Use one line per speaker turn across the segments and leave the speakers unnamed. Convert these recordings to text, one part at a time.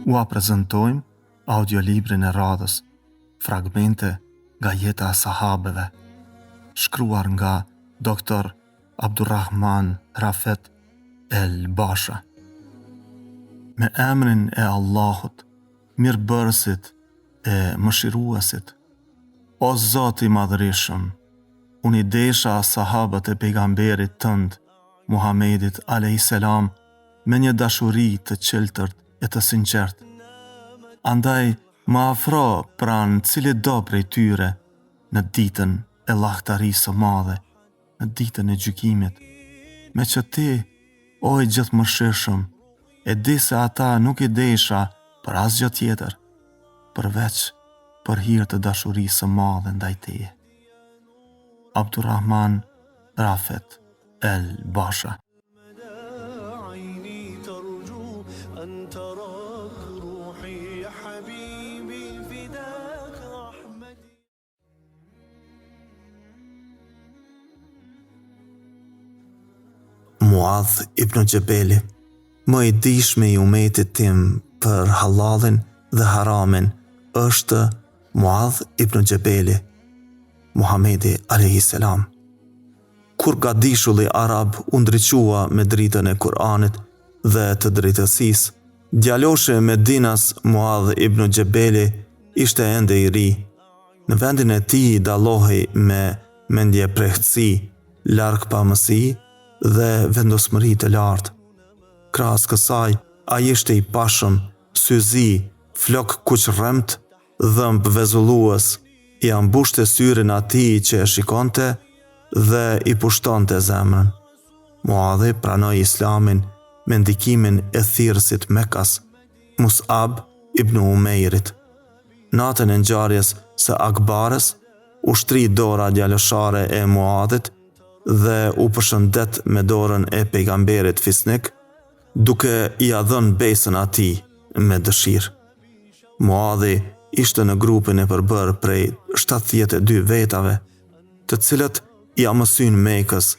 Ua prezantojmë audiolibrin e radhës, Fragmente nga jeta e sahabeve, shkruar nga Dr. Abdurrahman Rafet El Basha. Me emrin e Allahut, mirëbërësit e mëshiruesit. O Zot i Madhërishëm, unë i desha sahabët e pejgamberit tënd, Muhamedit alejhi selam, me një dashuri të çiltërt e të sinqertë. Andaj më afro pranë cilitdo prej tyre në ditën e llahtarisë së madhe, në ditën e gjykimit, meqë ti, o i gjithëmëshirshëm, e di se ata nuk i desha për asgjë tjetër, përveç për hir të dashurisë së madhe ndaj teje. Abdurrahman Rafet El Basha.
Muadh ibn Xhebeli, më i dijshmi i umetit tim për hallallin dhe haramin është Muadh ibn Xhebeli, Muhamedi alejhi selam. Kur gadishulli arab u ndriçua me dritën e Kur'anit dhe të drejtësisë, djaloshi medinas Muadh ibn Xhebeli ishte ende i ri. Në vendin e tij dallohej me mendjemprehtësi, largpamësi dhe vendosmëri të lartë. Krahas kësaj, ai ishte i pashëm, syzi, flokëkuqërremtë, dhëmbë vezullues, ia mbushte syrin atij që e shikonte dhe i pushtonte zemrën. Muadhi pranoi Islamin me ndikimin e thirrësit mekas, Mus'ab ibn Umejrit. Natën e ngjarjes së Akabes, u shtri dora djaloshare e Muadhit dhe u përshëndet me dorën e pejgamberit fisnik, duke ia dhënë besën atij me dëshirë. Muadhi ishte në grupin e përbërë prej 72 vetave, të cilët ia mësynë Mekës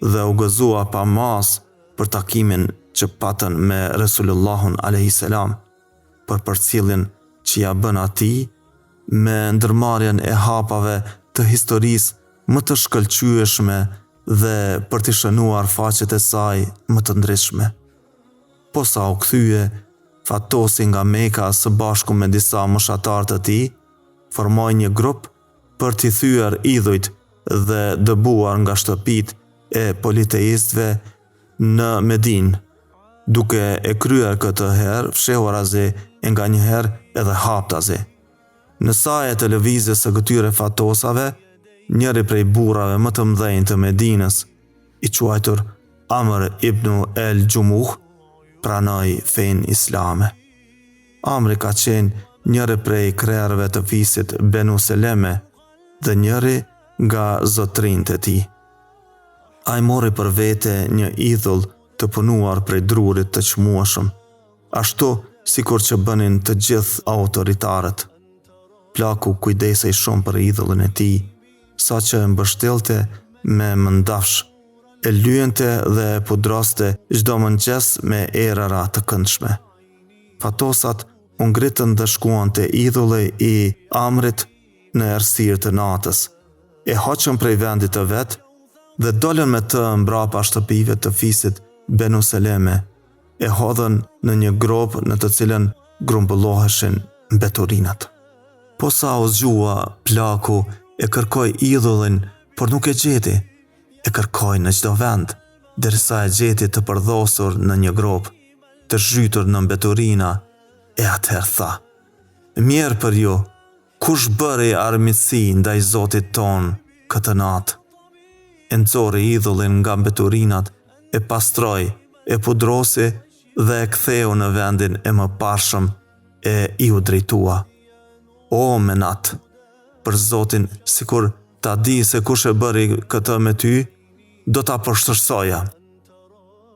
dhe u gëzua pa masë për takimin që patën me Resulullahun alejhi selam. për përcjelljen që ia bënë atij me ndërmarrjen e hapave të historisë më të shkëlqyeshme dhe për t'i shënuar faqet e saj më të ndritshme. Posa u kthye, Fatosi nga Meka së bashku me disa moshatarë të tij, formoi një grup për t'i thyer idhujt dhe dëbuar nga shtëpitë e politeistëve në Medinë, duke e kryer këtë herë fshehurazi e nganjëherë edhe haptazi. Në saje të lëvizjes së këtyre fatosave, njëri prej burrave më të mëdhenj të Medinës, i quajtur Amr ibn El Xhumuh, pranoi fenë islame. Amri ka qenë njëri prej krerëve të fisit Benu Seleme dhe njëri nga zotërinjtë e tij. Ai mori për vete një idhull të punuar prej drurit të çmueshëm, ashtu sikur që bënin të gjithë autoritarët. Plaku kujdesej shumë për idhullin e tij, saqë e mbështillte me mëndafsh, e lyente dhe e pudroste çdo mëngjes me erëra të këndshme. Fatosat u ngritën dhe shkuan te idhulli i Amrit në errësirë të natës. E hoqën prej vendit të vet dhe dolën me të mbrapa shtëpive të fisit Benu Seleme, e hodhën në një gropë në të cilën grumbulloheshin mbeturinat. Posa u zgjua, plaku e kërkoi idhullin, por nuk e gjeti. E kërkoi në çdo vend, derisa e gjeti të përdhosur në një gropë, të zhytur në mbeturina, e atëherë tha: Mjerë për ju, kush bëri armiqësi ndaj Zotit tonë këtë natë? E nxori idhullin nga mbeturinat, e pastroi, e pudrosi dhe e ktheu në vendin e mëparshëm e iu drejtua. O Menat, për Zotin, sikur ta di se kush e bëri këtë me ty, do ta poshtërsoja.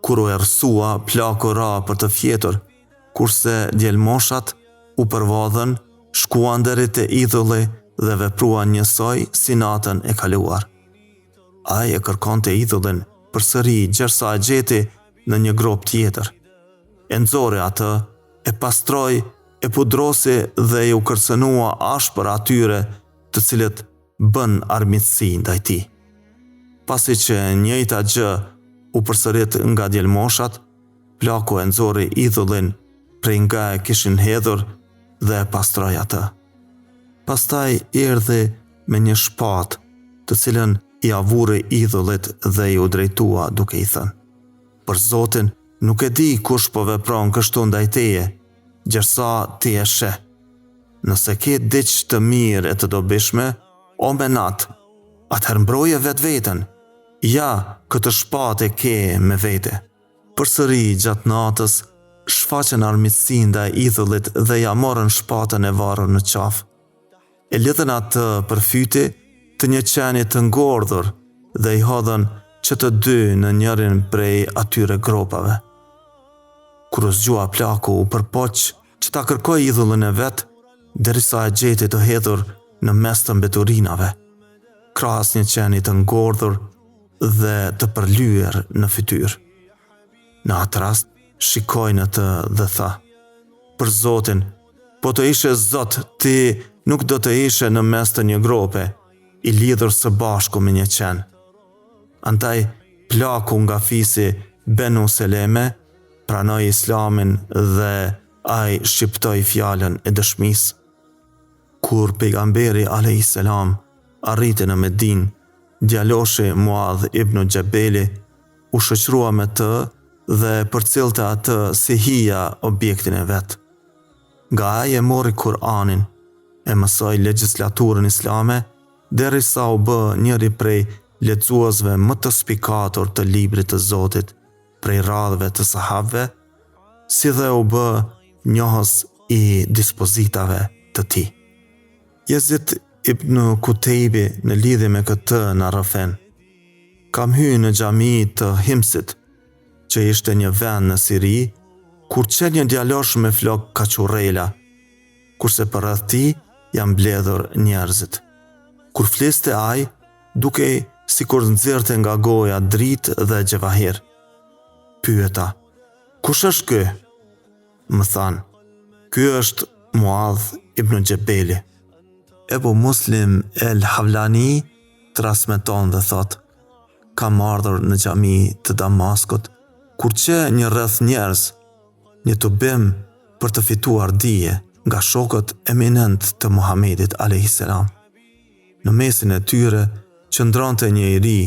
Kur u errësua, plaku ra për të fjetur, kurse djelmoshat u përvodhën, shkuan deri te idhulli dhe vepruan njësoj si natën e kaluar. Ai e kërkonte idhullin përsëri gjersa e gjeti në një gropë tjetër. E nxori atë, e pastroi e pudrosi dhe iu kërcënua ashpër atyre të cilët bënë armiqësi ndaj tij. Pasi që e njëjta gjë u përsërit nga djelmoshat, plaku e nxori idhullin prej nga e kishin hedhur dhe e pastroi atë. Pastaj erdhi me një shpatë, të cilën ia vuri idhullit dhe iu drejtua duke i thënë: Për Zotin, nuk e di kush po vepron kështu ndaj teje, gjersa ti e sheh. Nëse ke diç të mirë e të dobishme, o Menat, atëherë mbroje vetveten. Ja, këtë shpatë e ke me vete. Përsëri gjatë natës, shfaqën armiqësi ndaj idhullit dhe ia morën shpatën e varur në qafë. E lidhën atë për fyti të një qeni të ngordhur dhe i hodhën që të dy në njërin prej atyre gropave. Kur u zgjua plaku, u përpoq që ta kërkojë idhullin e vet, derisa e gjeti të hedhur në mes të mbeturinave, krahas një qeni të ngordhur dhe të përlyer në fytyrë. Në atë rast, shikoi në të dhe tha, Për Zotin, po të ishe Zot, ti nuk do të ishe në mes të një grope, i lidhur së bashku me një qen. Andaj, plaku nga fisi Benu Seleme pranoi islamin dhe ai shqiptoi fjalën e dëshmisë. Kur pejgamberi alejhi selam arriti në Medinë, djaloshi Muadh ibn Xhebeli u shoqërua me të dhe e përcillte atë si hija objektin e vet. Nga ai e mori Kur'anin, e mësoi legjislaturën islame, derisa u bë njëri prej lexuesve më të spikatur të librit të Zotit, prej radhëve të sahabëve, si dhe u bë njohës i dispozitave të tij. Jezid ibn Kutejbi në lidhje me këtë na rrëfen. Kam hy në xhami të Himsit, që ishte një vend në Siri, kur qe një djalosh me flokë kaçurrela, kurse përreth tij janë mbledhur njerëzit. Kur fliste ai, dukej sikur nxirrte nga goja dritë dhe xhevahir. Pyeta, kush është ky? Më thanë, ky është Muadh ibn Xhebeli. Ebu Muslim el Havlani transmeton dhe thotë, kam ardhur në xhami të Damaskut, kur qe një rreth njerëz, një tubim për të fituar dije nga shokët eminent të Muhamedit a.s. Në mesin e tyre qëndronte një i ri,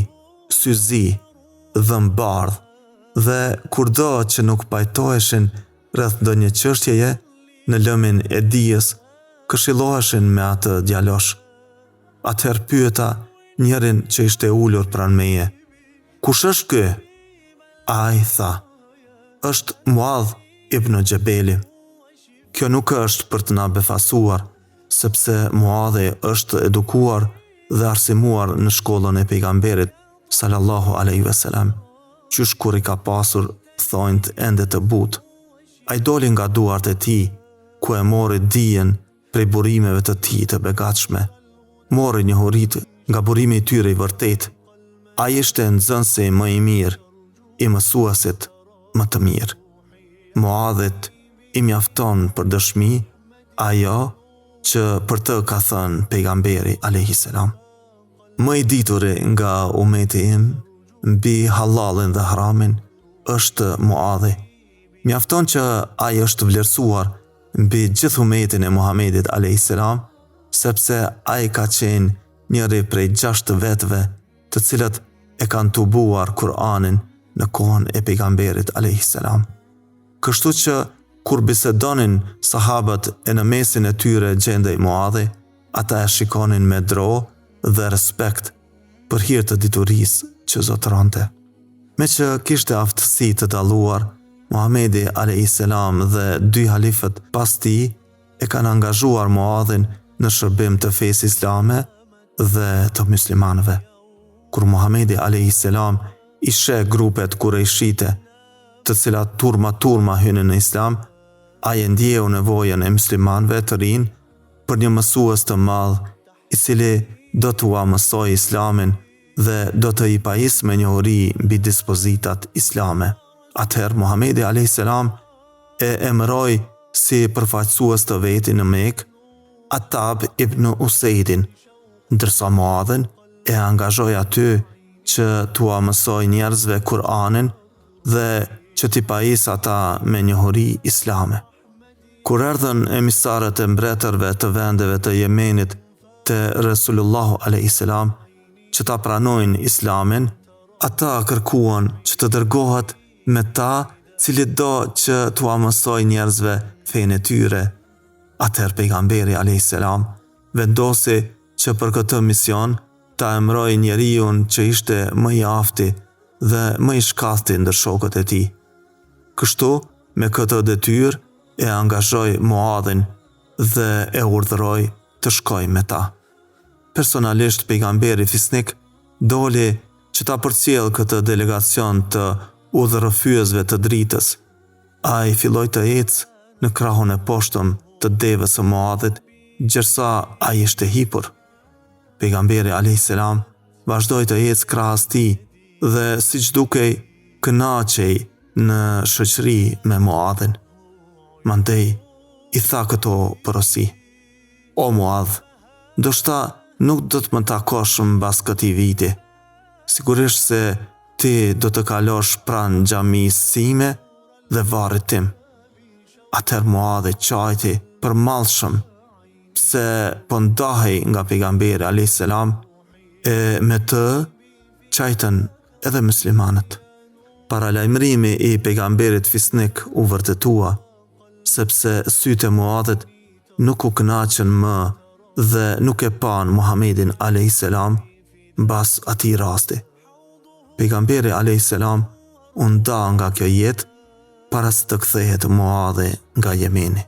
syzi, dhëmbëbardhë, dhe kurdo që nuk pajtoheshin rreth ndonjë çështjeje në lëmin e dijes, këshilloheshin me atë djalosh. Atëherë pyeta njërin që ishte ulur pranë meje, kush është ky? Ai tha, është Muadh ibn Xhebeli. Kjo nuk është për të na befasuar, sepse Muadhi është edukuar dhe arsimuar në shkollën e pejgamberit sallallahu alaihi wasallam, qysh kur i ka pasur thonjtë ende të butë. Ai doli nga duart e tij, ku e mori dijen prej burimeve të tij të begatshme. Mori njohuritë nga burimi i tyre i vërtetë. Ai ishte nxënësi më i mirë, i mësuesit më të mirë. Muadhit i mjafton për dëshmi ajo që për të ka thënë pejgamberi alejhi selam. Më i dituri nga umeti im mbi hallallin dhe haramin është Muadhi. Mjafton që ai është vlerësuar mbi gjithë umetin e Muhamedit a.s. sepse ai ka qenë njëri prej gjashtë vetëve të cilët e kanë tubuar Kur'anin në kohën e pejgamberit a.s. Kështu që kur bisedonin sahabët e në mesin e tyre gjendej Muadhi, ata e shikonin me dro dhe respekt për hir të diturisë që zotëronte. Meqë kishte aftësi të dalluar, Muhamedi a.s. dhe dy halifët pas tij e kanë angazhuar Muadhin në shërbim të fesë islame dhe të muslimanëve. Kur Muhamedi a.s. i sheh grupet kurejshite, të cilat turma turma hynin në islam, ai e ndjeu nevojën e muslimanëve të rinj për një mësues të madh i cili do t'ua mësojë islamin dhe do të i pajisë me njohuri mbi dispozitat islame. Atëherë Muhamedi a.s. e emëroi si përfaqësues të vetin në Mekë, Atab ibn Usejdin, ndërsa Muadhin e angazhoi aty që t'ua mësojë njerëzve Kur'anin dhe që t'i pajisë ata me njohuri islame. Kur erdhën emisarët e mbretërve të vendeve të Jemenit te Resulullahu a.s. që ta pranojnë islamin, ata kërkuan që të dërgohet me ta cilido që t'ua mësojë njerëzve fenë e tyre. Atëherë pejgamberi a.s. vendosi që për këtë mision ta emërojë njeriun që ishte më i afti dhe më i shkathti ndër shokët e tij. Kështu, me këtë detyrë e angazhoi Muadhin dhe e urdhëroi të shkojë me ta. Personalisht pejgamberi fisnik doli që ta përcjellë këtë delegacion të udhërrëfyesve të dritës. Ai filloi të ecë në krahun e poshtëm të devës së Muadhit, gjersa ai ishte hipur. Pejgamberi alejhi selam vazhdoi të ecë krahas tij dhe siç dukej kënaqej në shoqëri me Muadhin. Mandej i tha këto porosi: O Muadh, ndoshta nuk do të më takosh mbas këtij viti. Sigurisht se ti do të kalosh pranë xhamisë sime dhe varrit tim. Atëherë Muadhi qajti përmallshëm pse po ndahej nga pejgamberi alayhis salam e me të qajtën edhe muslimanët. Paralajmërimi i pejgamberit fisnik u vërtetua, sepse sytë e Muadhit nuk u kënaqën më dhe nuk e panë Muhamedin alayhis salam mbas atij rasti. Pejgamberi alayhis salam u nda nga kjo jetë para se të kthehet Muadhi nga Jemeni.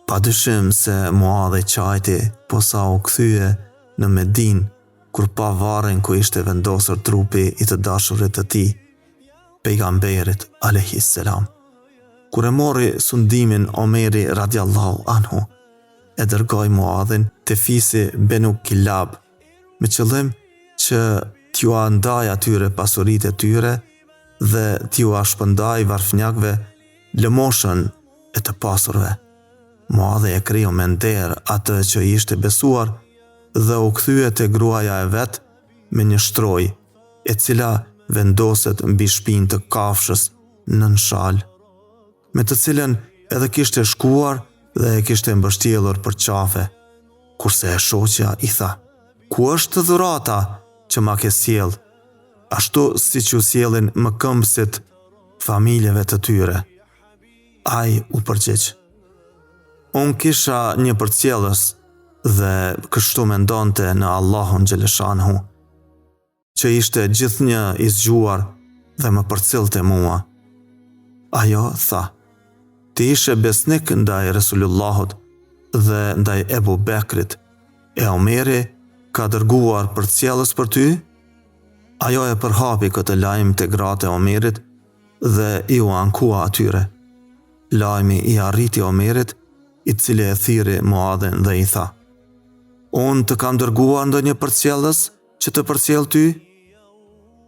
Pa dyshim se Muadhi qajti posa u kthye në Medinë kur pa varrin ku ishte vendosur trupi i të dashurit të tij, pejgamberit alayhis salam. Kur e mori sundimin Omeri radiallahu anhu, e dërgoi Muadhin te fisi Benu Kilab, me qëllim që t'jua ndajë atyre pasuritë e tyre dhe t'jua shpërndajë varfnjakëve lëmoshën e të pasurve. Muadhi e kreu me nder atë që i ishte besuar dhe u kthye te gruaja e vet me një shtrojë, e cila vendoset mbi shpinë të kafshës nën shalë, me të cilën edhe kishte shkuar dhe e kishte mbështjellur për qafe, kurse e shoqja i tha, ku është dhurata që ma ke sjellë, ashtu siç u sjellin mëkëmbësit familjeve të tyre. Ai u përgjigj. Unë kisha një përcjellës dhe kështu mendonte në Allahun xheleshanuhu, që ishte gjithnjë i zgjuar dhe më përcillte mua. Ajo tha, ti ishe besnik ndaj Resulullahut dhe ndaj Ebu Bekrit, e Omeri ka dërguar përcjellës për ty? Ajo e përhapi këtë lajm te gratë e Omerit dhe iu ankua atyre. Lajmi i arriti Omerit, i cili e thirri Muadhin dhe i tha, Unë të kam dërguar ndonjë përcjellës që të përcjellë ty?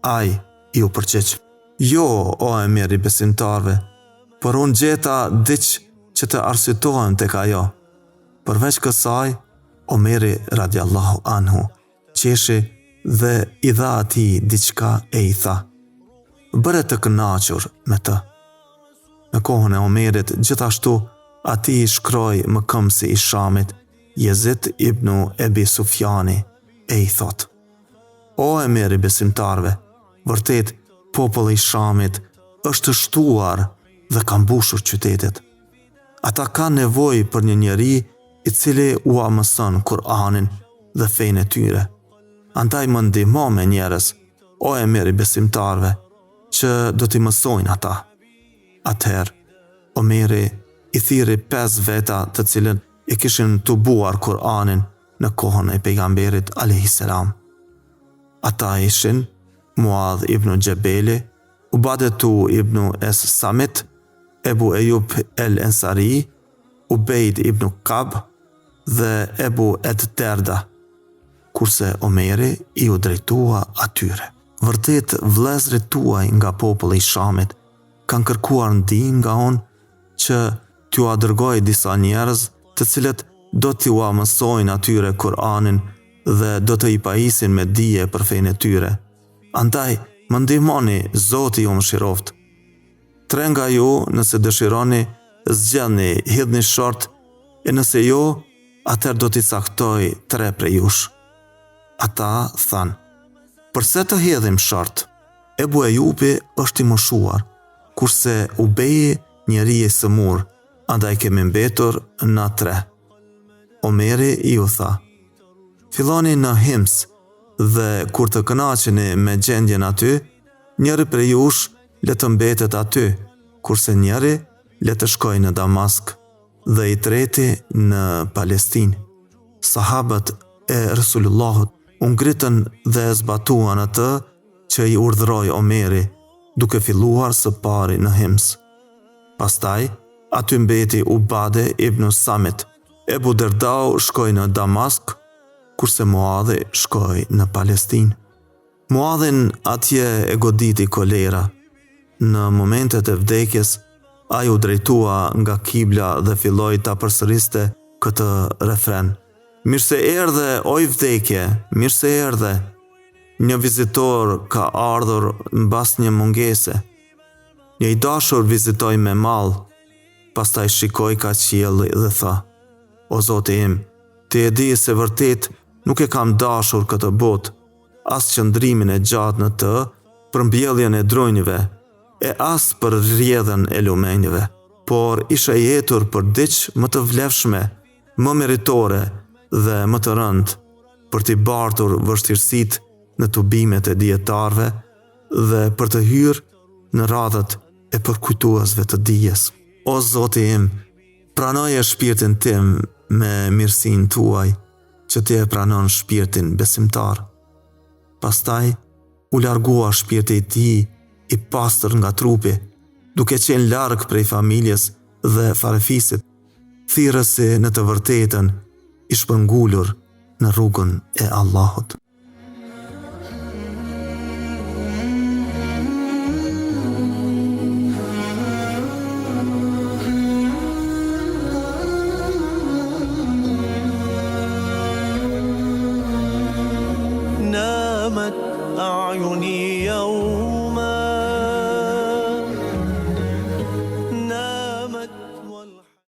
Ai iu përgjigj, Jo, o emir i besimtarëve, por unë gjeta diç që të arsyetohem tek ajo. Përveç kësaj, Omeri radiallahu anhu qeshi dhe i dha atij diçka e i tha, Bëre të kënaqur me të. Në kohën e Omerit, gjithashtu, atij i shkroi mëkëmbësi i Shamit, Jezid ibnu Ebi Sufjani, e i thotë, O emir i besimtarëve, vërtet populli i Shamit është shtuar dhe ka mbushur qytetet. Ata kanë nevojë për një njeri i cili ua mëson Kur'anin dhe fenë e tyre. Andaj më ndihmo me njerëz, o emir i besimtarëve, që do t'i mësojnë ata. Atëherë, Omeri i thirri 5 veta të cilët e kishin tubuar Kur'anin në kohën e pejgamberit alejhi selam. Ata ishin Muadh ibn Xhebeli, Ubadetu ibn Es Samit, Ebu Ejub El Ensari, Ubejd ibn Kab dhe Ebu Ed Derda, kurse Omeri iu drejtua atyre. Vërtet vëllezërit tuaj nga populli i Shamit kanë kërkuar ndihmë nga unë që t'jua dërgoj disa njerëz të cilët do t'jua mësojnë atyre Kur'anin dhe do të i pajisin me dije për fenë e tyre. Andaj, më ndihmoni, Zoti ju mëshiroftë. Tre nga ju, nëse dëshironi, zgjedhni, hidhni short, e nëse jo, atëherë do t'i caktoj tre prej jush. Ata thanë, përse të hedhim short? Ebu Ejubi është i moshuar, kurse Ubeji njeri i sëmurë, andaj kemi mbetur na tre. Omeri iu tha, filloni në Hims dhe kur të kënaqeni me gjendjen aty, njëri prej jush le të mbetet aty, kurse njëri le të shkojë në Damask dhe i treti në Palestinë. Sahabët e Resulullahut u ngritën dhe e zbatuan atë që i urdhëroi Omeri, duke filluar së pari në Hims. Pastaj, aty mbeti Ubade ibn Samit. Ebu Derdau shkoi në Damask, kurse Muadhi shkoi në Palestinë. Muadhin atje e goditi kolera. Në momentet e vdekjes, ai u drejtua nga kibla dhe filloi ta përsëriste këtë refren. Mirë se erdhe, oj vdekje, mirë se erdhe. Një vizitor ka ardhur mbas një mungese. Një i dashur vizitoi me mall, pastaj shikoi kah qielli dhe tha: O Zoti im, ti e di se vërtet nuk e kam dashur këtë botë, as qëndrimin e gjatë në të, për mbjelljen e drunjve, e as për rrjedhën e lumenjve, por isha i etur për diç më të vlefshme, më meritore dhe më të rëndë, për t'i bartur vështirësitë në tubimet e dijetarëve dhe për të hyrë në radhët e përkujtuesve të dijes. O Zoti im, pranoje shpirtin tim me mirësinë tuaj, që ti e pranon shpirtin besimtar. Pastaj, u largua shpirti i tij i pastër nga trupi, duke qenë larg prej familjes dhe farefisit, thirrësi në të vërtetën, i shpërngulur në rrugën e Allahut.